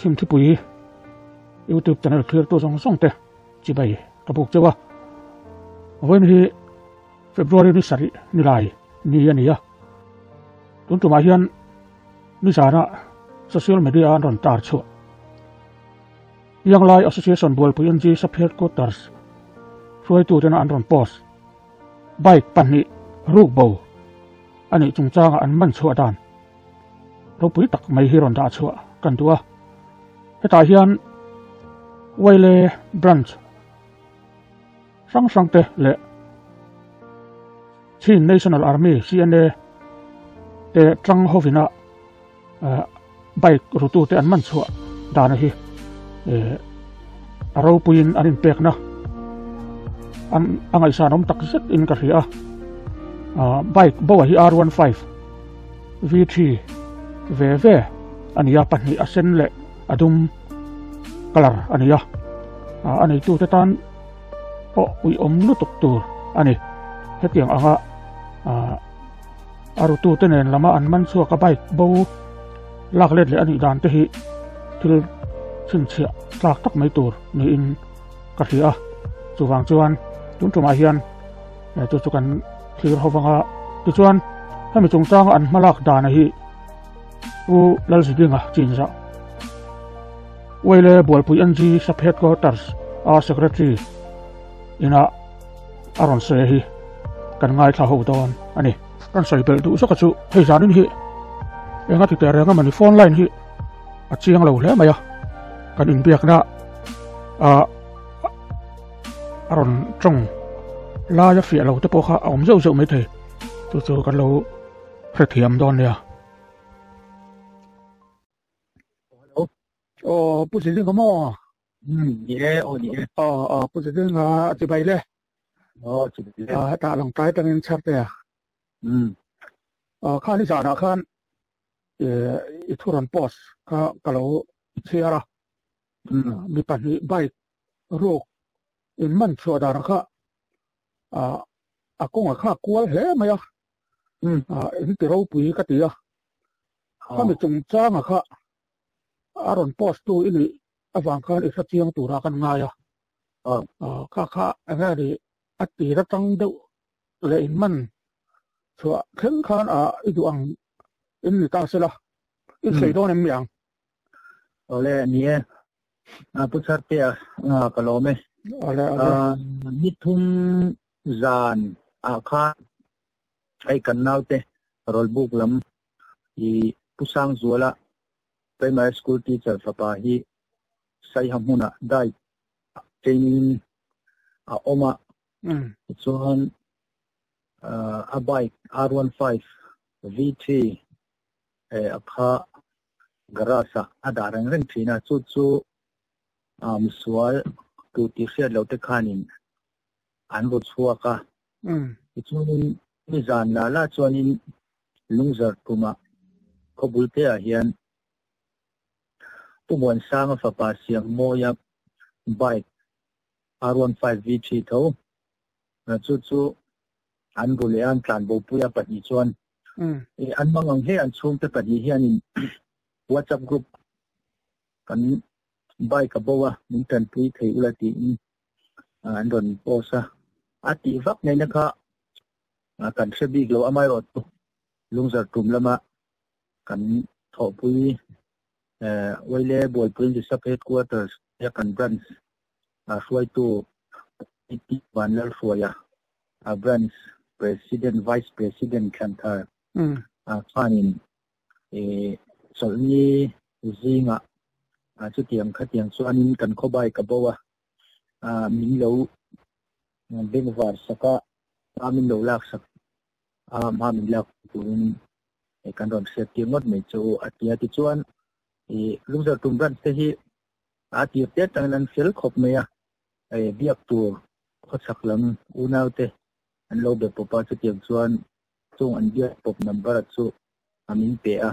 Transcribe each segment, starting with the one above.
Chhimthipui YouTube channel thlirtu zawng zawng te chibai ka buk cheu a. Vawiin hi February ni sarih ni lai ni a ni a. Tun tumah hian nizana social media an rawn tar chhuah. Yanglai Association Bualpui NG Sub Headquarters hruaitutena an rawn post bike pahnih rukbo a nih chungchanga an man chhuah dan ropui tak mai hi rawn dah chhuah kan duh a. Hetah hian Waile Branch hrang hrang te leh Chin National Army, CNA, te tang hovina bike rutu te an man chhuah dana hi a ropuiin an inpekna an a ngaihsan awm tak zet in ka hria a. Bike boa hi R15 V3 ve ve a ni a, pahnih a sen leh a dum colour a ni a. A neitute tan pawh uiawm lutuk tur a ni. Hetiang anga a rutute nen lama an man chhuak a bike bo lak let leh a nih dan te hi thil chhinchhiah tlak tak mai tur niin ka hria a. Chuvang chuan tun tumah hian chu chu kan thlir ho vang a. Tichuan hemi chungchanga an hmalak dana hi Pu Lalzidinga chinzah Waile Bualpui NG Sub Headquarters a Secretary ina a rawn sawi hi kan ngaithla ho dawn a ni. Kan sawi belh duh zawk a chu hei zanin hi enga ti teh reng a mawni phone line hi a chiang lo hle mai a, kan inbiakna a a rawn tawng lai a fiah lo te pawh kha a awm zeuh zeuh maithei chu chu kan lo hrethiam dawn nia. Hello. Aw Pu Zidinga maw? Ni e, aw ni e. Aw aw Pu Zidinga chibai le. Aw chibai le. Hetah lang tlai tangin chhar te a. Aw kha ni zanah khan i thu rawn post kha ka lo chhiar a. Mi pahnih bike ruk in man chhuah dan kha a kawng a kha kual hle mai a. In ti ropui ka ti a. Khami chungchanga kha a rawn post tu i nih avang khan i hrechiang tura kan ngai a. Kha kha enge ni a tir atang deuh leh in man chhuah thleng khan a i duh ang in ni ta sela i sawi dawn em mi ang? Awle ni e. Pu Chhartea ka lawm e. Awle awle. Ni thum zan ah khan hei kan naute Rawlbuk lam i Pu Sangzuala Primary School teacher fapa hi Saiha hmunah dai training a awm a. Tichuan a bike R15 V3 a kha garage ah a dah reng reng thin a, chu chu misual tu tih hriat loh te khanin an ru chhuak a. Tichuanin nizan la la chuanin Lungzar tumah khawbul te ah hian Pu Muansanga fapa Siammawia bike R15 V3 tho chu chu an ru leh a, an tlan bo pui a pahnih chuan an mang ang hle an chhungte pahnih hianin WhatsApp group kan bike a bo a min tanpui thei ula tiin an rawn post a, a tih vak ngaihna kha kan hre bik lo amaherawhchu Lungzar tum lama kan thawhpui Waile Bualpui Sub Headquarters a kan branch hruaitu Pi Vanlalhruaia branch President Vice President Thlanthar khanin chawlhni zingah chutiang khatiang chuanin kan khawbai ka bo a, min lo bengvar sak a, hma min lo lak sak a, hma min lak turin kan rawn hriat tir ngawt mai chu a ti a. Tichuan Lungzar tum branch te hi a tir te atangin an fel khawp mai a, biak tur khawchhak lam unau te an lo be pawp a, chutiang chuan chung an biak pawp number chu a min pe a.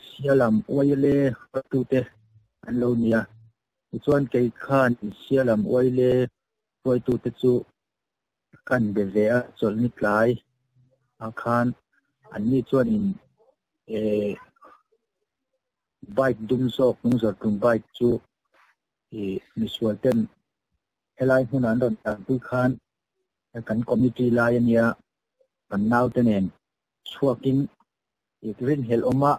Sialam Uaile hruaitute an lo ni a, tichuan kei khan Sialam Uaile hruaitute chu kan be ve a, chawlhni tlai ah khan anni chuanin. Bike dum zawk hnungzawr tum bike chu ih misual ten helai hmun an rawn tanpui khan kan committee lai ania kan naute nen chhuakin ih rinhlelh awm a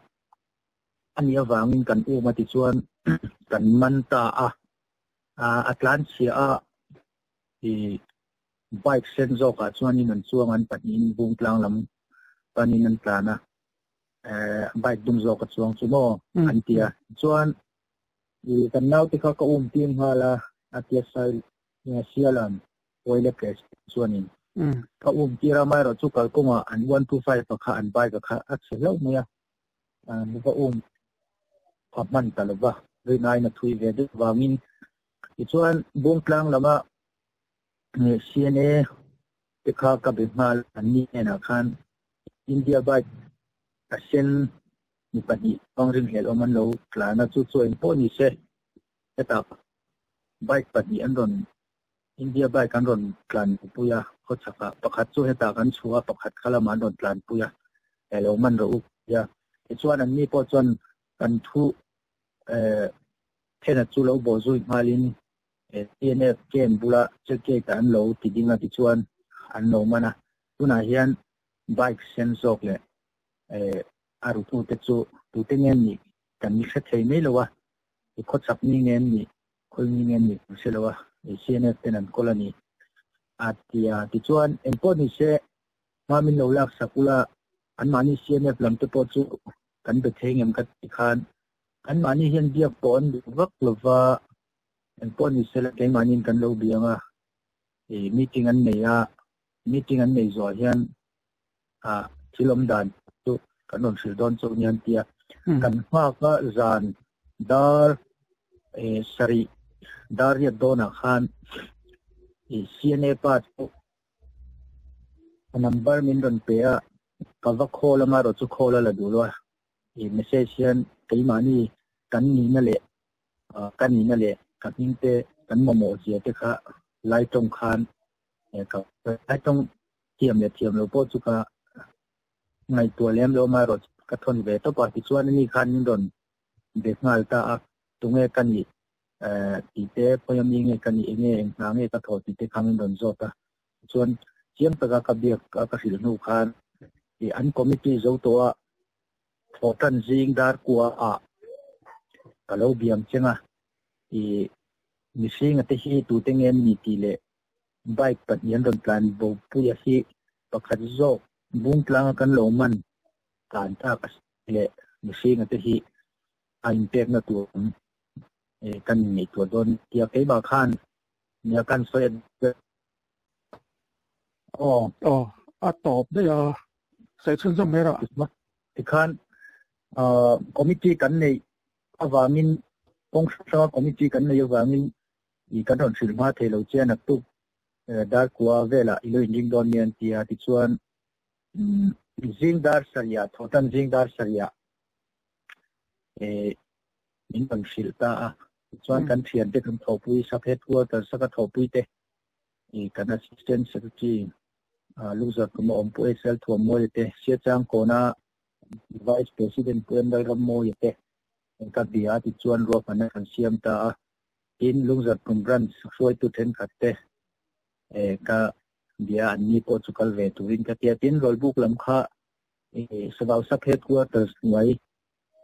anih avangin kan um a tichuan kan man ta a, a tlanchhia a ih bike sen zawkah chuanin an chuang an pahnihin Bungtlang lam panin an tlan a. Bike dum zawk a chuang chu maw an ti a. Chuan kan naute kha ka um tir nghal a, a tia sai Sialan Oil President chuanin ka um tir a, amaherawh chu kalkawngah an 125 a kha an bike a kha a chhe hlauh mai a, an va um a hman ta lova, rinaiin a thui ve deuh vangin. Tichuan Bungtlang lama CNA te kha ka be nghal an ni hnenah khan India bike a sen mi pahnih bang rinhlelh awm an lo tlan a, chu chu engpawh ni se hetah bike pahnih an rawn India bike an rawn tlan pui a, khawchhakah pakhat chu hetah kan chhuah a, pakhat kha lamah an rawn tlan pui a, lo man rawh u tia. Tichuan an ni pawh chuan kan thu eh thena chu lo bawh zui nghalin CNF camp bula check gate ah an lo ti ding a tichuan an lo man a. Tunah hian bike sen zawk leh a rutute chu tute nge an nih kan hre thei mai lo a, i khawchhak mi nge an nih, khawi mi nge an nih kan hre lo a, CNF ten an kawl a ni a ti a. Tichuan engpawh ni se hma min lo lak sak ula anmahni CNF lam te pawh chu kan be thei ngem ka ti khan anmahni hian biak pawh an duh vak lova engpawh ni sela keimahniin kan lo biang a, ih meeting an nei a, meeting an nei zawh hian ah thil awm dan chu kan rawn hrilh dawn chu nia an ti a. Kan nghak a zan dar eh sarih dar riat dawnah khan ih CNA pa chu a number min rawn pe a, ka va call a marawh chu call a la duh lo a, ih message hian keimahni kan nihna leh Ka nihna leh ka hming te kan mamawh zia te kha lai tawng khan ka lai tawng thiam leh thiam lo pawh chu ka ngaihtuah lem lo amaherawh chu ka thawn ve tawp a. Tichuan ani khan min rawn be nghal ta a, tunge ka nih tih te, khawi ami nge ka nih, enge eng hna nge ka thawh tih te kha min rawn zawt a. Tichuan chiang taka ka biak ka hrilh hnu khan an committee zo tawh a Thawhtan zing dar kua ah ka lo biam cheng a, ih mihringa te hi tute nge an ni tih leh bike pahnih an rawn tlan bo pui a hi pakhat zawk bung tlanga kan lo man tlan tak a si leh mihringa te hi a inpekna tur awm kan inneihtuah dawn tia keimah khan nia kan sawi a Aw. Aw, a tawp daih a, sawi chhunzawm mai rawh. Tikhan committee kan neih avangin kawng hrang hranga committee kan neih avangin i kan rawn hrilh hma thei lo che a, naktuk dar kua velah i lo inring dawn nia an ti a, tichuan zing dar sarihah thawhtan zing dar sarihah min rawn hrilh ta a, tichuan kan thiante kan thawhpui sub headquarters a ka thawhpui te i kan Assistant Secretary Lungzar Tum a awm Pu SL Thuammawia te, Siachang Kawna Vice President Pu M Lalrammawia te ka bia a tichuan ruahmanna kan siam ta a. Tin, Lungzar Tum Branch hruaitu thenkhat te ka bia a, anni pawh chu kal ve turin ka ti a. Tin, Rawlbuk lam kha Savau Sub Headquarters hnuai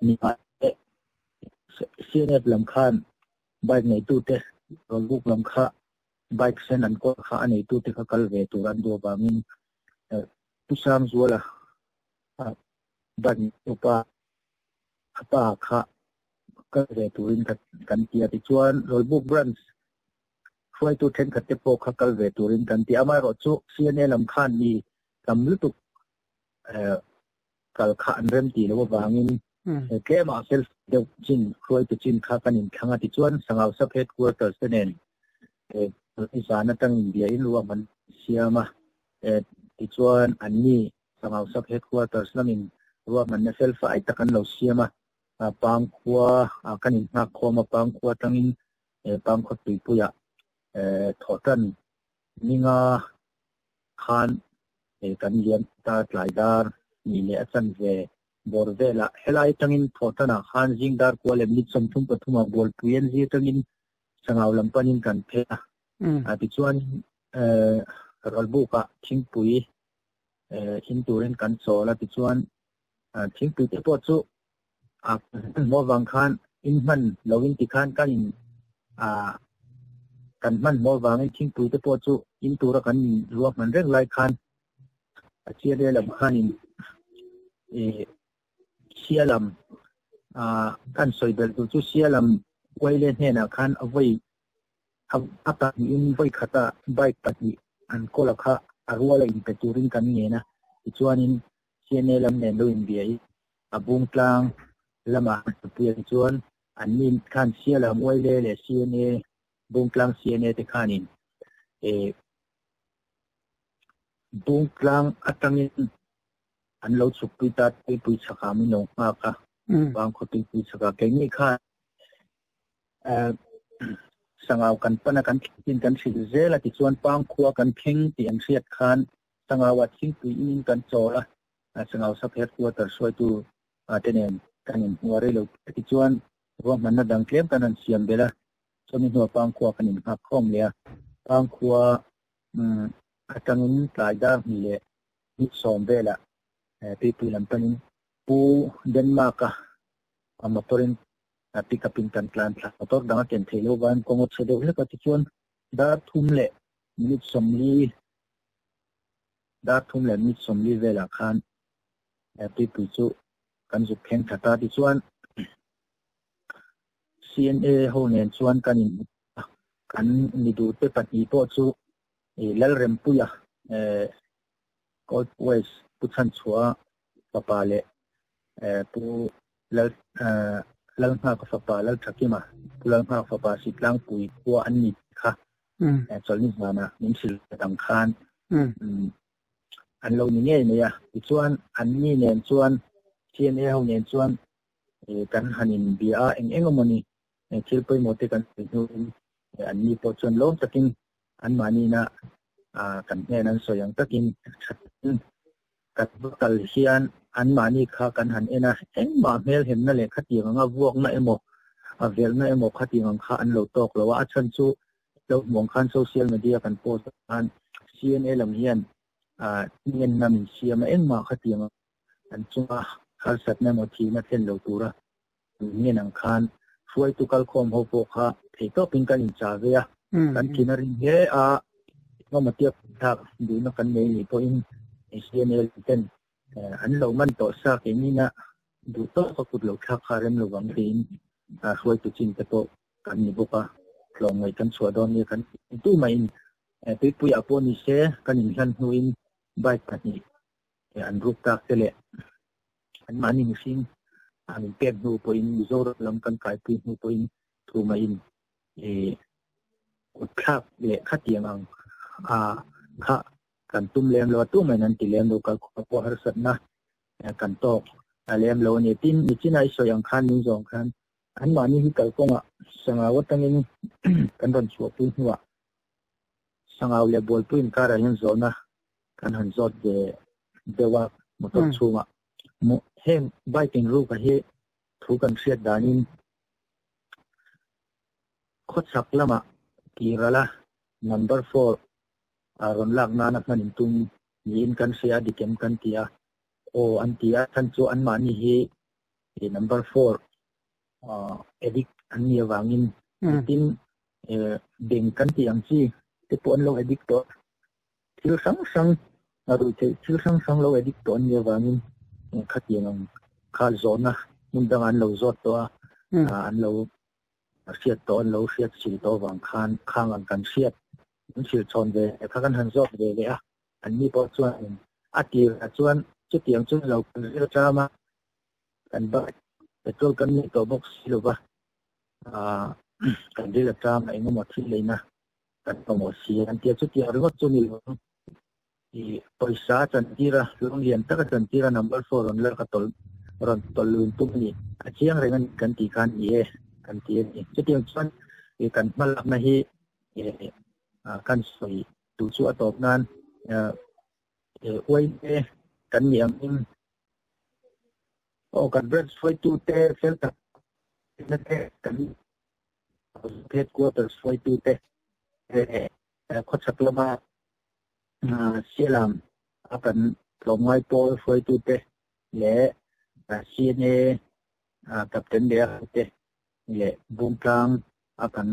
ni mah se CNF lam khan Bike neitute Rawlbuk lam kha bike sen an kawl kha a neitute kha kal ve tur an duh avangin Pu Sangzuala bike neitupa a pa kha kal ve turin kan ti a. Tichuan Rawlbuk branch hruaitu thenkhat te pawh kha kal ve turin kan ti a. Amaherawhchu CNA lam khan mi tam lutuk kal kha an rem tih loh avangin tlem ah self deuh chin hruaitu chin kha kan inthlang a tichuan Sangau Sub Headquarters te nen zan atang inbia in ruahman siam a tichuan anni Sangau Sub Headquarters lamin ruahmanna felfai tak an lo siam a Pangkhua kan inhnghak khawm a Pangkhua atangin Pangkhua tuipuiah thawhtan ninga khan kan liam ta tlai dar nih leh a chan ve. Bawr velah helai atangin Thawhtanah khan zing dar kual leh minute 33 ah Bualpui an zir atangin Sangau lam panin kan phei a. Tichuan Rawlbukah thingpui in turin kan chawl a, tichuan thingpui te pawh chu a hmanhmawh avang khan in hman lo in tikhan kan in kan hmanhmawh avangin thingpui te pawh chu in tura kan in ruahman reng lai khan a chiaria lam khanin Sialam kan sawi belh tur chu Sialam Uaile hnenah khan a vawi a pahnihin vawi khata bike pahnih an kawl a kha a rual a inpe turin kan ngen a, tichuanin CNA lam nen lo inbia i a bungtlang lamah an hlupui a, tichuan anni khan Sialam Uaile leh CNA bungtlang CNA te khanin bungtlang atangin an lo chhukpui ta tuipui chhakah min lo nghak a, vangkhaw tuipui chhakah keini khan Sangau kan pan a, kan thlin kan hrilh zel a, tichuan Pangkhua kan thleng tih an hriat khan Sangauah thingpui in kan chawl a, Sangau sub headquarter hruaitu te nen kan inhmu a rei lo tichuan ruahmanna dang tlem kan han siam belh a, chumi hnuah Pangkhua kan innghak khawm leh a, Pangkhua atangin tlai dar hnih leh ni sawm velah tuipui lam panin Pu Denmark-a motor-in pick up in kan tlan thla. Motor dang a ken theih loh vangin kawng a chhe deuh hlek a, tichuan dar thum leh minute sawmli dar thum leh minute sawmli velah khan tuipui chu kan zuk thleng thla ta. Tichuan CNA ho nen chuan kan in kan mi duhte pahnih pawh chu Lalrempuia Cold West Pu Chhanchhuah fapa leh Pu Lal Lalnghaka fapa Lalthakima Pu Lalnghaka fapa Sitlangpui khua an ni tih kha chawlhni hmanah min hrilh let ang khan an lo ni ngei mai a. Tichuan an ni nen chuan CNA ho nen chuan kan han inbia a, eng eng emaw ni thil pawimawh te kan sawi hnuin an ni pawh chuan lawm takin anmahniina kan hnen an sawi ang takin thatin kan va kal hian anmahni kha kan han en a, engmah hmelhemna leh khatiang anga vuakna emaw a velhna emaw khatiang ang kha an lo tawk lo a, a chhan chu lo hmuh ang khan social media kan post ah khan CNA lam hian ngenna min siam a, engmah khatiang an chunga harsatna emaw thihna thlen lo tura ngen ang khan hruaitu kalkhawm ho pawh kha theihtawpin kan inchah ve a, kan thin a ring hle a, engemaw tiak thlak duhna kan nei nih pawhin CNA ten an lo man tawh sa keimina duh tawk a kut lo thlak kha rem lo vang tiin hruaitu chin te pawh kan ni bawk a, tlawmngaih kan chhuah dawn nia kan tu mahin tuipuiah pawh ni se kan inhlan hnuin bike pahnih an ruk tak te leh anmahni mihring an inpek hnu pawhin Mizoram lam kan kaipui hnu pawhin thumahin kut thlak leh khatiang ang a kha kan tum lem lo a, tumahin an ti lem lo, kalkhawm pawh harsatna kan tawk a lem lo a ni. Tin, nichina i sawi ang khan min zawng khan anmahni hi kalkawngah Sangau atangin kan rawn chhuahpui hnuah Sangau leh Bualpui inkarah hian zawhna kan han zawt ve deuh a motor chhungah heng bike in ruk a hi thu kan hriat danin khawchhak lamah Kirala number four a rawn lak nana hman in tum niin kan hria a dik em kan ti a aw an ti a chhan chu anmahni hi number four addict an nih avangin tin beng kan tih ang chi te pawh an lo addict tawh. Thil hrang hrang a ruih theih thil hrang hrang lo addict tawh an nih avangin khatiang ang kha zawhna hmun dangah an lo zawt tawh a, an lo hriat tawh an lo hriat sil tawh avang khan khang ang kan hriat an hrilh chhawn ve leh kha kan han zawt ve leh a, an ni pawh chuan a tirah chuan chutiang chu lo kan zir ṭam a, kan bike petrol kan nei tawh bawk si lova kan ril aṭang a engemaw thil leina kan mamawh si an tia chutiang ringawt chu ni lo i pawisa a chantir a lung lian tak a chantir a number four rawn lak a tawlh rawn tawlh lun tum a ni a chiang reng a ni kan tih khan ni e kan ti a ni chutiang chuan i kan hma lakna hi kan sawi duh chu a tawp nan uai te kan nih angin. Aw kan branch hruaitute fel tak na te kan headquarters hruaitute leh khawchhak lama Sialam a kan tlawmngai pawl hruaitute leh CNA Captain leh a hote leh Bungtlang a kan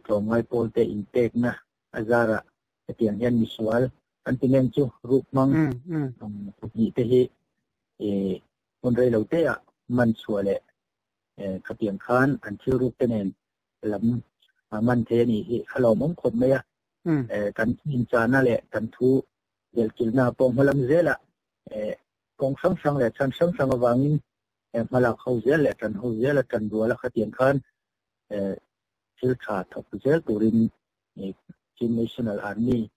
tlawmngai pawlte inpekna a zarah hetiang hian misual kan ti ngem chu ruk hmang pahnih te hi hun rei lo te ah man chhuah leh khatiang khan an thil ruk te nen lam man thei a nih hi a lawmawm khawp mai a. Kan inchahna leh kan thu delhkilhna pawh hmalam zelah kawng hrang hrang leh chhan hrang hrang avangin hmalak ho zel leh tan ho zel a tan rual a khatiang khan thil tha thawk zel turin Chin National Army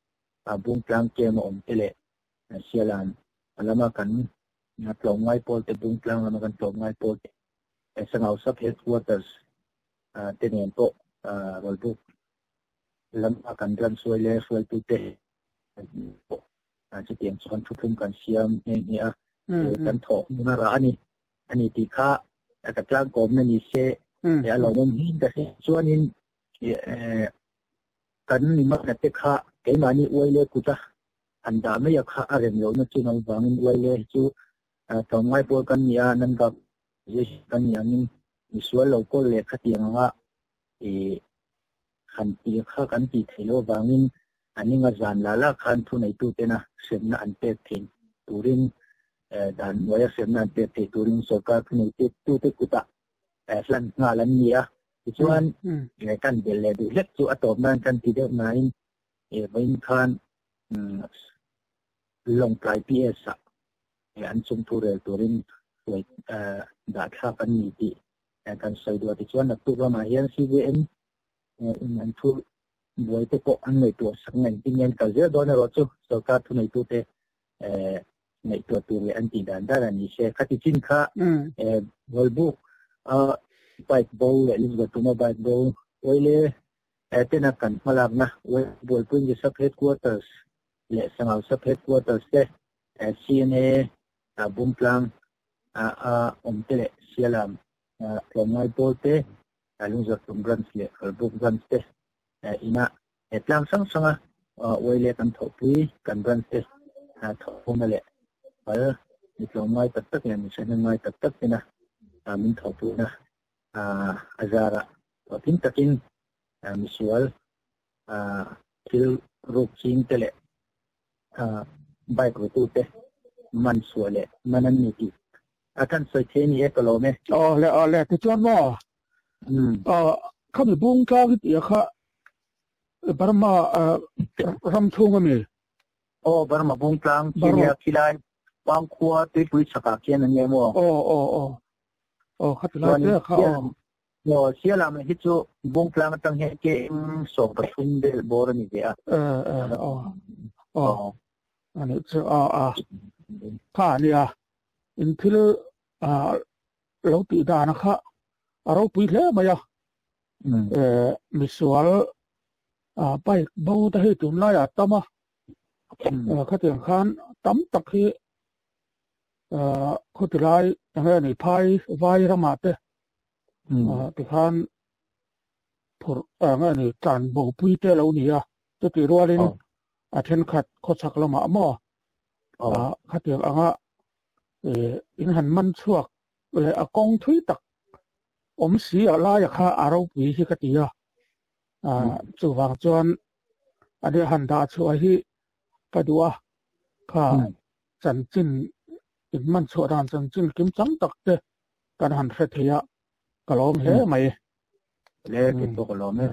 Bungtlang camp a awm te leh Sialan lama kan tlawmngai pawl te Bungtlang lama kan tlawmngai pawl te Sangau Sub Headquarters te nen pawh Rawlbuk lama kan ram hruai leh hruaitute pawh chutiang chuan thuthlung kan siam nghe nghe a, kan thawh hmun a rah a ni. A ni tih kha ka tlangkawmna ni se a lawmawm hi ka hria. Chuanin kan mimakna te kha keimahni uaile kuta han dah mai a kha a rem lohna chu nang vangin uaile chu tlawmngai pawl kan ni a, nan bak kan ni angin misual lo kawl leh khatiang anga han tih kha kan tih theih loh avangin an inga zan la la khan thuneitutena hremna an pek theih turin dan hnuaia hremna an pek theih turin sorkar thuneitute kutah hlan nghal an ni a. Tichuan kan belh leh duh hlek chu a tawp nan kan ti deuh nain vawiin khan Lawngtlai PS ah an chungthu rel turin hruai dah thlak an ni tih kan sawi duh a. Tichuan naktuk ramah hian CVM in an thu buai te pawh an ngaihtuah sak nge engtin nge an kal zel dawn erawh chu sorkar thuneitute ngaihtuah tur leh an tih dan dan a ni se. Khati chin kha Rawlbuk a bike bo leh Lungzawh tuma bike bo Oile tena kan hmalakna Bualpui Sub Headquarters leh Sangau Sub Headquarters te CNA Bungtlang a awm te leh Sialam tlawmngai pawl te Lungzawhtlum Branch leh Khalbuk Branch te ina he tlang hrang hranga uaile kan thawhpui kan Branch te thawhna leh pal mi tlawmngai tak tak leh mi hrehnem ngai tak tak tena min thawhpuina a zarah hlawhtling takin misual thil ruk ching te leh bike rutu te man chhuah leh man an ni tih a kan sawi thei a ni e ka lawm e. Aw le aw le tichuan maw khami bung tlang i tih a kha Burma ram chhung a mi? Aw Burma bung tlang khi nia khilai Pangkhua tuipui chhakah khian an ni a maw? Aw aw aw aw khati lai te kha aw. Aw Sialam hi chu bung tlang atang hian KM 13 vel bawr a ni ve a. Aw aw ani chu a a kha ania in thil lo tih dan kha a ropui hle mai a misual bike bo te hei tunlaiah a tam a khatiang khan tam tak hi khawti lai enge ni phai vai ramah te tikhan phurh enge ni tlan bo pui te lo ni a chutih rualin a thenkhat khawchhak lamah maw khatiang anga in han man chhuak leh a kawng thui tak awm si a laia kha a ropui hi ka ti a chuvang chuan ania han dah chhuah hi ka duh a kha chanchin in man chhuah dan chanchin kim chang tak te kan han hre thei a ka lawm hle mai. Le kei pawh ka lawm e.